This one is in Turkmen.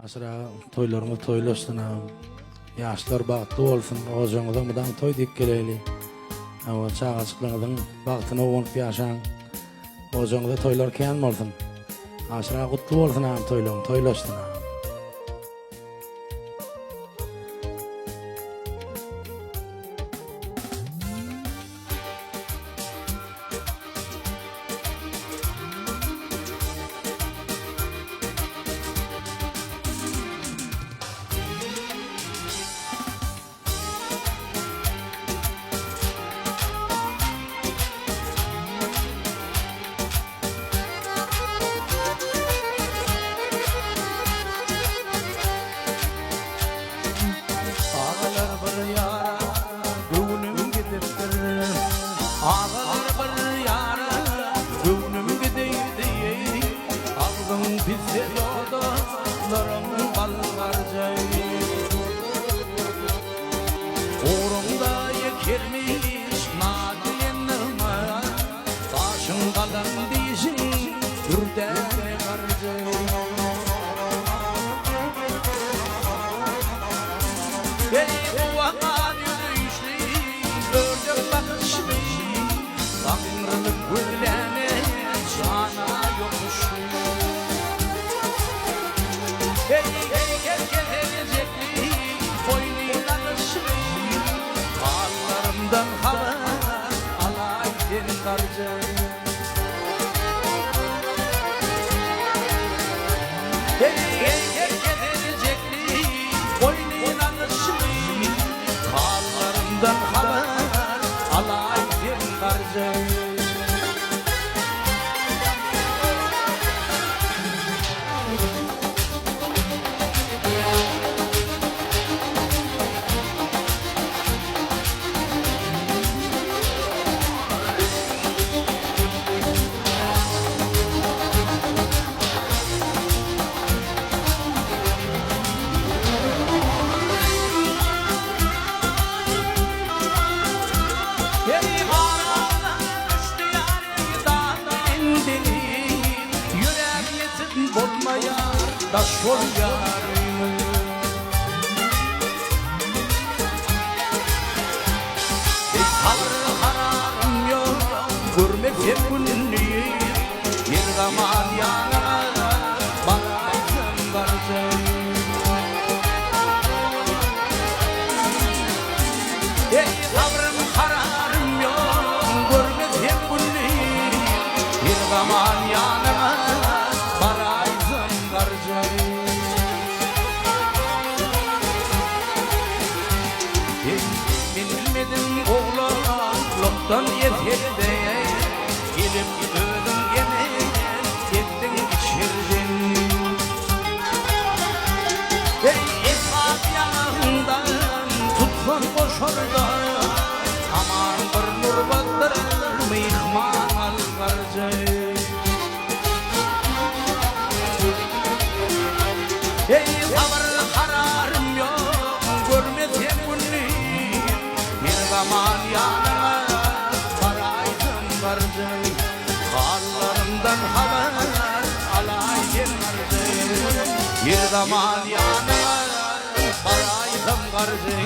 Aşyr aga toýlaryňyz toýlaşsyn agam. Ýaşlar bagtly bolsun, ojagyňyza mydam toý diýip geleýli. Hawa, çagajyklaryňyzyň bagtyna guwanyp ýaşaň. Ojagyňyzda toýlar kän bolsun. Aşyr aga gutly bolsun agam toýlaryň toýlaşsyn agam. Agalar bir ýara göwnüm gidipdir Agalar bir ýara göwnüm gideýdi Agzyň pisse dodaklaryn bal garjaý Ugruňda ýekermiş nadileniňe Daşyň galan dişiň dürdäne garjaý. Eý, guwangan ýüzüşli, ördek bakyşly, Gaňrylyp gözläne jana ýokuşly. Eý, heýkel keseljekli, boýny nagyşly, Hallarymdan habar alaý sen garja. Eý, heýkel keseljekli, boýny nagyşly, Hallarymdan habar alaý sen garja. Eý, haramdan düşdi ýaly dagdan dili, Ýöräp ýetip bolmaýar daş bolýar öýüňiz. Eý, sabyr-kararym ýok, görmesem gününi, Her zaman ýanyňa baraýsam barjak. Eý, sabrym kararym ýok, görmesem gününi, Her zaman ýanyňa baraýsam barjak. Eý, men bilmedim oglanlykdan eserde, Gelip özüň emen etdiň içerden. Eý, esbap ýaňagyňdan tutsaň goşarda, Aman bir nurbatdyr myhman al garja. Eý, sabyr kararym ýok, görmesem gününi, Her zaman ýanyňa baraýsam barja. Hallarymdan habar alaý sen garja. Her zaman ýanyňa baraýsam garja.